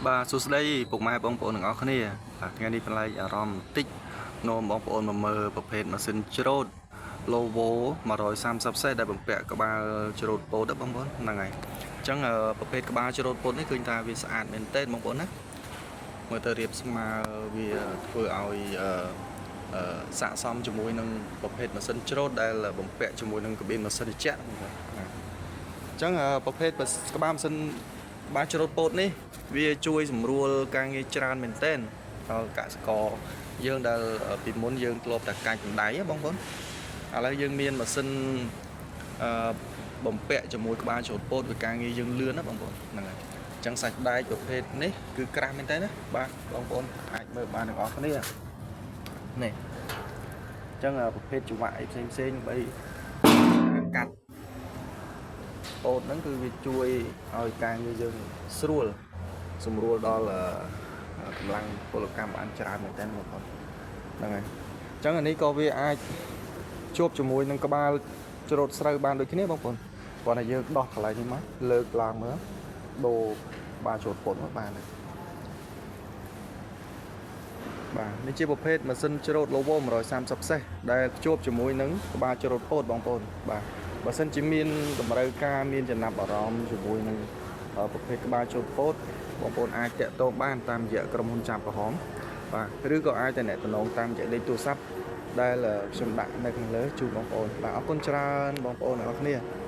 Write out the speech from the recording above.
បាទសួស្តីពុកម៉ែបងប្អូនទាំងអស់គ្នាបាទថ្ងៃនេះប្លែកអារម្មណ៍បន្តិចនាំបងប្អូនមកមើលប្រភេទម៉ាស៊ីនច្រូត Lovo 130សេសដែលបំពាក់ក្បាលច្រូតពោតបងប្អូនហ្នឹងហើយអញ្ចឹងប្រភេទក្បាលច្រូតពោតនេះឃើញថាវាស្អាតមែនទែនបងប្អូនណាមើលទៅរៀបស្មើវាធ្វើឲ្យអឺអឺស័ក្តិសមជាមួយនឹងប្រភេទម៉ាស៊ីនច្រូតដែលបំពាក់ជាមួយនឹងកាប៊ីនម៉ាស៊ីនត្រជាក់បងប្អូនណាអញ្ចឹងប្រភេទក្បាលម៉ាស៊ីនក្បាលច្រូតពោតនេះវាជួយសម្រួលការងារច្រើនមែនទែនដល់កសិករយើងដែលពីមុនយើងធ្លាប់តែកាច់ដៃបងប្អូនឥឡូវយើងមានម៉ាស៊ីនអឺបំពាក់ជាមួយក្បាលច្រូតពោតវាការងារយើងលឿនណាបងប្អូនហ្នឹងហើយអញ្ចឹងសាច់ដែកប្រភេទនេះគឺក្រាស់មែនទែនណាបាទបងប្អូនអាចមើលបានទាំងអស់គ្នានេះអញ្ចឹងប្រភេទចង្វាក់អីផ្សេងផ្សេងដើម្បីកាត់ពោតហ្នឹងគឺវាជួយឲ្យការងារយើងស្រួលសម្រួលដល់កម្លាំងពលកម្មបានច្រើនមែនទែនបងប្អូនហ្នឹងហើយអញ្ចឹងអានេះក៏វាអាចជួបជាមួយនឹងក្បាលច្រូតស្រូវបានដូចគ្នាបងប្អូនគ្រាន់តែយើងដោះកន្លែងនេះមកលើកឡើងមើលដូរក្បាលច្រូតពោតមកបានហើយបាទនេះជាប្រភេទម៉ាស៊ីនច្រូត Lovo 130សេសដែលភ្ជាប់ជាមួយនឹងក្បាលច្រូតពោតបងប្អូនបាទបើសិនជាមានតម្រូវការមានចំណាប់អារម្មណ៍ជាមួយនឹងប្រភេទក្បាលច្រូតពោតបងប្អូនអាចតាក់ទងបានតាមរយៈក្រុមហ៊ុនចាប់ក្រហមបាទឬក៏អាចតែអ្នកតំណងតាមរយៈលេខទូរស័ព្ទដែលខ្ញុំដាក់នៅខាងលើជូនបងប្អូនបាទអរគុណច្រើនបងប្អូនទាំងអស់គ្នា។